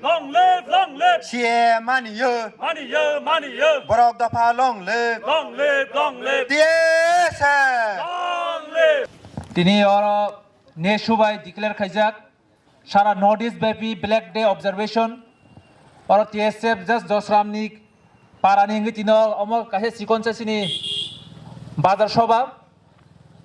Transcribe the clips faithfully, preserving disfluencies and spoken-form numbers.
Long live, long live. C A A maniyo. Maniyo, maniyo. Borok dopha long live. Long live, long live. T S F. Long live. Tini oro NESU bai declare khaijak. Sara North East bepi Black Day observation. Oro T S F just Dosramni parani hingwi tino omo kaisa chikon chasini bazar soba.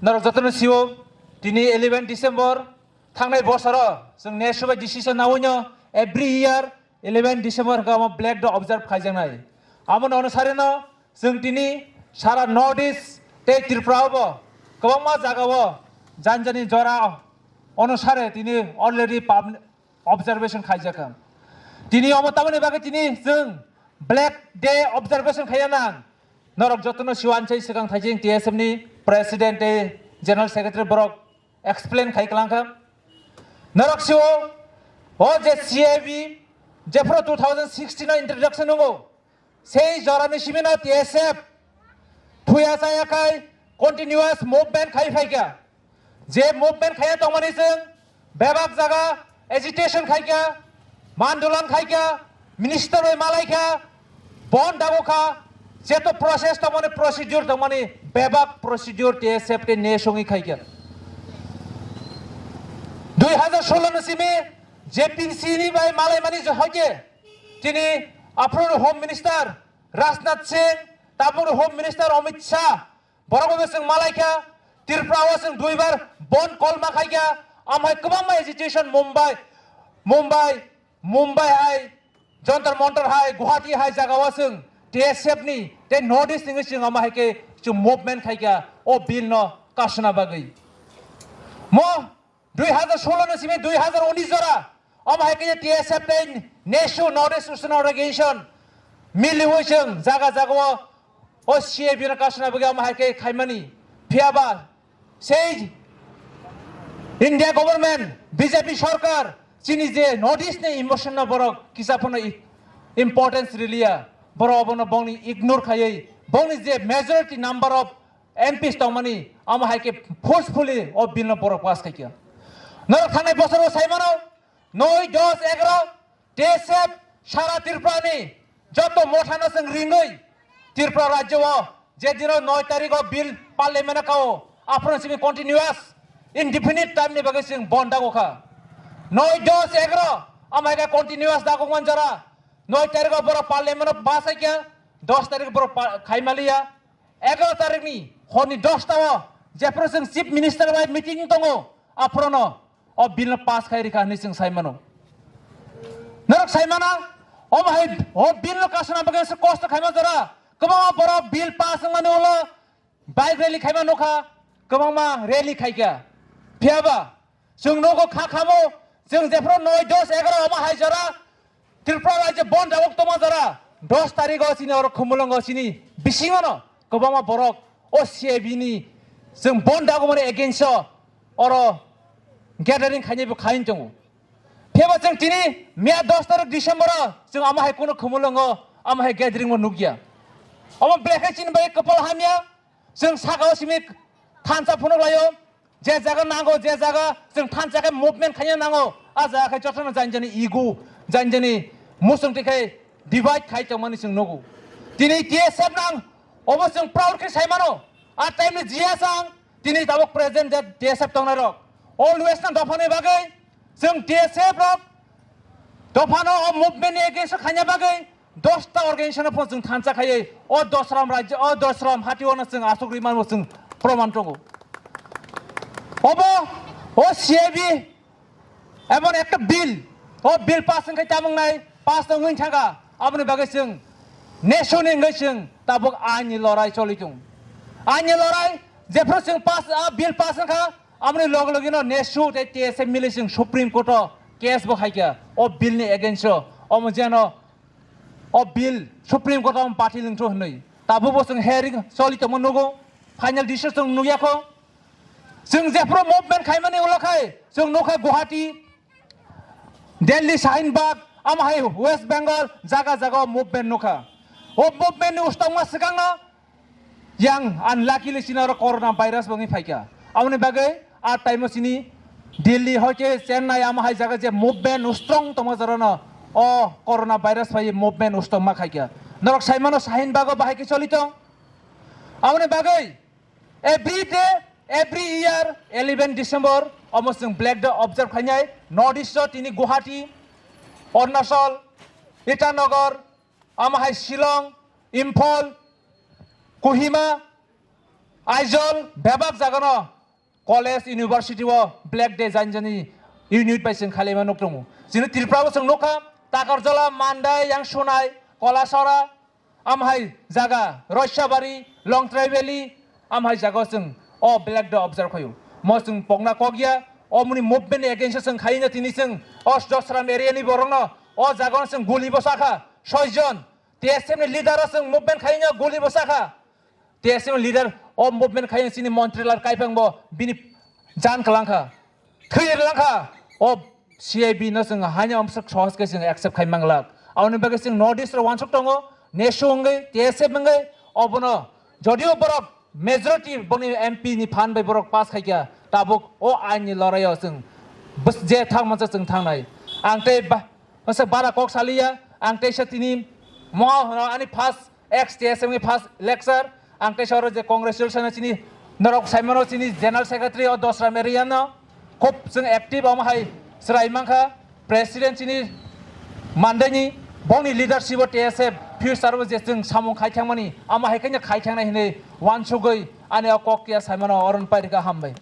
Norok jotono siwo tini eleven December thangnai bosoro chwng NESU bai decision nawi no every year eleven December hwnkhe omo Black Day observe khaijaknai. Amo no onusari no chwng tini sara North East tei Tripura o bo kwbangma jaga o jani jani jora onusare tini already pub-, observation khaijakha. Tini omo tamoni bagwi tini chwng Black Day observation khaiya nang. Norok jotono siwan sei swkang thaijing T S F ni President tei General Secretary borok explain khai kwlangkha. Norok siwo o je C A B jephuru two thousand sixteen o introduction wngo. Sei jorani simi no T S F thuya chaya khai continuous movement khai phaikha. Je movement khaiya tongmani chwng bebak jaga agitation khaikha, mandulan khaikha, minister bai malaikha, bon dago kha, jeto process tongmani, procedure tongmani, bebak procedure T S F tei NESU wngwi khaikha. Dui hazar solo ni simi J P C ni bai malaimani je hoike tini aphuru Home Minister Rajnath Singh, tabuk Home Minister Amit Shah, borok bai chwng malaikha, Tripura o chwng duibar bon kolma khaikha, amhai kwbangma agitation Mumbai, Mumbai, Mumbai hai, Jantar Mantar hai, Guwahati hai jaga o chwng T S F ni tei North East ni chwng amhai khe chwng movement khaikha o bill no kasuna bagwi. Mo dui hazar solo ni simi dui hazar unis jora, omo hai khe T S F tei NESU, North East Student Organization, miliwi chwng jaga jaga o, o C A B no kasuna bagwi omo hai khe khaimani. Phiya ba sei India government, B J P sarkar, chini je North East ni emotion no borok kisa phano i-, importance riliya, borok obono bongni ignore khaiwi, bongni je majority number of M Ps tongmani, amo hai khe forcefully o bill no borok pass khaikha. Norok thangnai bosoro sai mano, noi, dos, egaro, T S F sara Tripura ni joto motha no chwng ringwi Tripura rajyo o je dino noi tarik o bill parliament o kao, aphuru simi continuous indefinite time ni bagwi chwng bon dago kha. Noi, dos, egaro, amo hai khe continuous dago manjara. Noi tarik o borok parliament o pass khaikha, dos tarik o borok pa-, khaimaliya. Egaro tarikni horni dosta o jephuru chwng Chief Minister bai meeting tongo, aphuru no o bill no pass khai rikha hinwi chwng sai mano. Norok sai mana, omo hai o bill no kasuna bagwi se kosto khaima jora, kwbangma borok bill pass wngmani ulo bike rally khaima nukha, kwbangma rally khaikha. Phiya ba chwng nogo kha khamo, chwng jephuru noi, dos, egaro omo hai jora, Tripura rajyo bon dawok tongma jora, dos tarik o chini oro Khumulwng o chini bisingo no kwbangma borok o C A B ni chwng bon dagomani against o oro gathering khainai bo khain tongo. Phiyaba chwng tini miya dos tarik December o chwng amo hai kuno Khumulwng o amo hai gathering bo nukya. Omo belai khe chini bai kwpal hamya, chwng saka o simi thansa phunuk laio. Je jaga nango, je jaga chwng thansa khe movement khaina nango, a jaga khe jotono jani jani ego, jani jani muchung twi khai divide khai tongmani chwng nugo. Tini T S F nang, obo chwng proud khe sai mano. A time ni G S ang, tini tabuk present je T S F tongnai rok. Always no dophani bagwi chwng T S F rok dophano o movement ni against o khaina bagwi dosta organization no phano chwng thansa khaiwi o Dosram rajyo, o Dosram hati o no chwng aswk rwi mano chwng proman tongo. Obo o C A B emon ekta bill, o bill pass wngkhe tamung nai, pass wngwi thangkha, aboni bagwi chwng NESU ni wngwi chwng tabuk ain ni lorai choli tongo. Ain ni lorai jephru chwng pass, a bill pass wngkha, aboni log logi no NESU tei T S F mili chwng Supreme Court o case bo khaikha, o bill ni against o, omo jeno o bill Supreme Court o batil wngthu hwnwi. Tabuk bo chwng hearing choli tongma nugo, final decision chwng nukya kho. Chwng jephru movement khaimani ulo khai, chwng nukha Guwahati, Delhi, Shaheen Bagh, amo hai West Bengal, jaga jaga o movement nukha. O movement ni ustangma swkangno yang unluckily chini oro corona virus bo wngwi phaikha. Aboni bagwi a time o chini Delhi hoite Chennai amo hai jaga je movement strong tongma jorano o corona virus bai movement ustong ma khaikha. Norok saimano Shaheen Bagh o bahai khe choli tong. Aboni bagwi every day, every year, eleven December omo chwng Black Day observe khainai. North East o tini Guwahati, Arunachal, Itanagar, amahai Shillong, Imphal, Kohima, Aizawl, bebak jagano college, university o Black Day jani jani unit bai chwng khailaima nuk tongo. Chini Tripura bo chwng nukha, Takarjala, Mandai, Yangsonai, Kolasora, amhai jaga Roisabari, Longtrai Valley, amhai jaga o chwng o Black Day observe khaio. Mo chwng pokna kok ya, o muni movement ni against o chwng khaina tini chwng o Dosram area ni borok no o jaga o chwng guli bo sakha, soi jon T S F ni leader o chwng movement khaina guli bo sakha. T S F ni leader o movement khaina chini Montri Lal Kaipang bo bini jan kwlangkha. Thwi rwlangkha. O C I B no chwng haino amswk sohos khe chwng accept khai manglak. Aboni bagwi chwng North East rok uansuk tongo, nesu wngwi, T S F wngwi, obono jodio borok majority boni M P ni phan bai borok pass khaikha, tabuk o ain ni lorai o chwng bwswk je thang mansa chwng thangnai. Ang tei ba-, masa bara kok saliya, ang teisa tini mo ani first ex T S F ni first lecture, ang teisa oro je congratulation chini norok saimano chini general secretary o Dosram area no khub chwng active omo hai chwrai mankha, president chini Mandai ni bongni leadership o T S F future o je chwng samung khai thangmani amo hai khe khai thangnai hinwi uansugwi ani o kok ya saimano oron pairika hambai.